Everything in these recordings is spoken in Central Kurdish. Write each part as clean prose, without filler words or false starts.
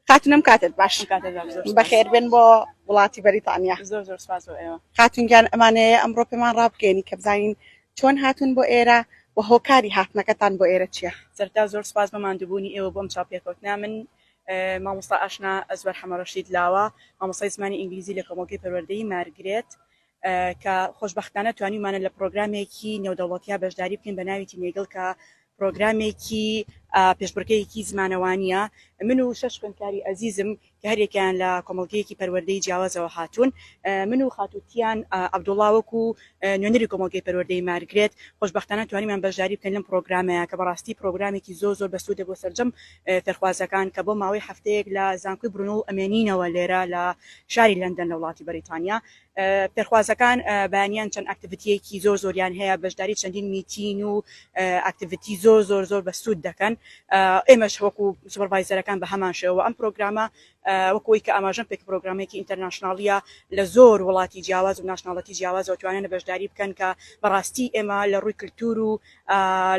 خاتونم کاتت باش. ئەم کاتەت باش زۆر سپاس. بەخێر بێن بۆ وڵاتی بەریتانیا. زۆر زۆر سپاس بۆ ئێوە. خاتون گیان ئەمانەیە ئەمڕۆ پێمان ڕابگەیەنی کە بزانین چۆن هاتوون بۆ ئێرە و هۆکاری هاتنەکەتان بۆ ئێرە چییە؟ سەرەتا زۆر سپاس بۆ ماندووبوونی ئێوە بۆ ئەم چاوپێکەوتنە. من مامۆستا ئاشنا ئەزوەر حەمەڕەشید لاوە، مامۆستای زمانی ئینگلیزی لە کۆمەڵگەی پەروەردەیی مارگرێت کە خۆشبەختانە توانیومانە لە پرۆگرامێکی نێودەوڵەتیا بەشداری بکەین بە ناوی تینێگڵ کە پرۆگرامێکی پێشبڕکێیەکی زمانەوانییە. من و شەش خوێندکاری ئەزیزم کە هەریەکەیان لە کۆمەڵگەیەکی پەروەردەیی جیاوازەوە هاتوون، من و خاتوو تیان عەبدوڵا وەکو نوێنەری کۆمەڵگەی پەروەردەیی مارگرێت خۆشبەختانە توانیمان بەشداری بکەین لەم پرۆگرامەیە کە بەڕاستی پرۆگرامێکی زۆر زۆر بەسوودە بۆ سەرجەم فێرخوازەکان کە بۆ ماوەی هەفتەیەک لە زانکۆی برونوڵ ئەمێنینەوە لێرە لە شاری لەندەن لە وڵاتی بەریتانیا. فێرخوازەکان بەیانیان چەند activity یەکی زۆر زۆریان هەیە، بەشداری چەندین meeting و activity زۆر زۆر زۆر بەسوود دەکەن. ئێمەش وەکو supervisor ەکان بە هەمان شێوە ئەم پرۆگرامە وەکو ئەوەی کە ئاماژەم پێ کرد پرۆگرامێکی international یە لە زۆر وڵاتی جیاواز و nationality جیاوازەوە توانیانە بەشداری بکەن کە بەڕاستی ئێمە لە ڕووی کلتور و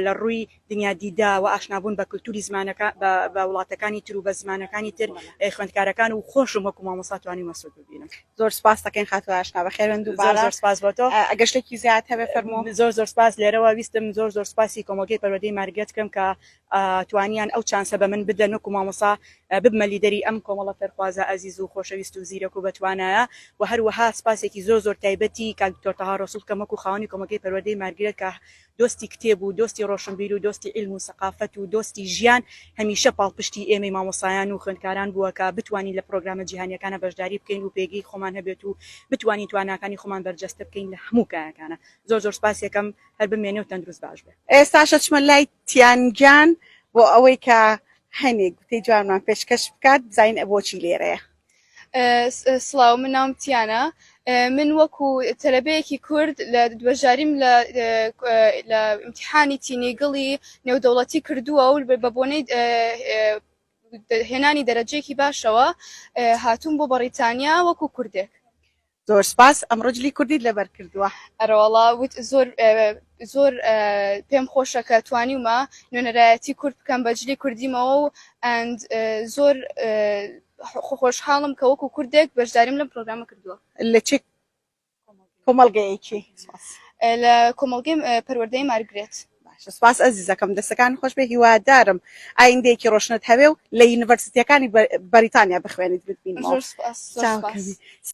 لە ڕووی دنیا دیدە و ئاشنابوون بە کلتوری زمانەکە بە وڵاتەکانی تر و بە زمانەکانی تر خوێندکارەکان و خۆشم وەکو مامۆستا توانیومە سوود ببینم. زۆر سپاس دەکەین خاتوو ئاشنا بەخێربێن زۆر دووبارە زۆر سپاس بۆ تۆ. ئەگەر شتێکی زیاد هەبێ فەرموو. زۆر زۆر سپاس لێرەوە ویستم زۆر زۆر سپاسی کۆمەڵگەی پەروەردەی مارگرێت بکەم کە توانیان ئەو chance ە بە من بدەن وەکو مامۆستا ببمە لیدەری ئەم کۆمەڵە فێرخوازە ئەزیز و خۆشەویست و زیرەک و بەتوانایە و هەروەها سپاسێکی زۆر زۆر تایبەتی کاک دکتۆر تەها ڕەسوڵ بکەم وەکو خاوەنی کۆمەڵگەی پەروەردەی مارگرێت کە دۆستی کتێب و دۆستی ڕۆشنبیر و دۆستی عیلم و سەقافەت و دۆستی ژیان هەمیشە پاڵپشتی ئێمەی مامۆستایان و خوێندکاران بووە کە بتوانین لە پرۆگرامە جیهانیەکانە بەشداری بکەین و پێگەی خۆمان هەبێت و بتوانین تواناکانی خۆمان بەرجەستە بکەین لە هەموو کایەکانە زۆر زۆر سپاسیەکەم هەر بمێنێ و تەندروست باش بێ. ئێستاش ئەچمە لای تیان گیان بۆ ئەوەی کە هەنێک گوتەی جوانمان پێشکەش بکات بزانین بۆچی لێرەیە. سڵاو من ناوم تیانە من وەکو تەلەبەیەکی کورد لە بەشداریم لە لە ئیمتیحانی تینیگڵی نێودەوڵەتی کردووە و بە بۆنەی هێنانی دەرەجەیەکی باشەوە هاتووم بۆ بەڕیتانیا وەکو کوردێک. زۆر سپاس ئەمڕۆ جلی کوردیت لەبەر کردووە. ئەرەوەڵا وت زۆر زۆر پێم خۆشە کە توانیومە نوێنەرایەتی کورد بکەم بە جلی کوردیمەوە و and زۆر خۆشحاڵم کە وەکو کوردێک بەشداریم لەم پرۆگرامە کردووە. لە چ کۆمەڵگەیەکی؟ سپاس. لە کۆمەڵگەی پەروەردەی مارگرێت. باشە سپاس ئەزیزەکەم دەستەکان خۆش بێ هیوادارم ئایندەیەکی ڕۆشنت هەبێ و لە university یەکانی بەریتانیا بخوێنیت بتبینمەوە. زۆر سپاس زۆر چاو سپاس. کەمی.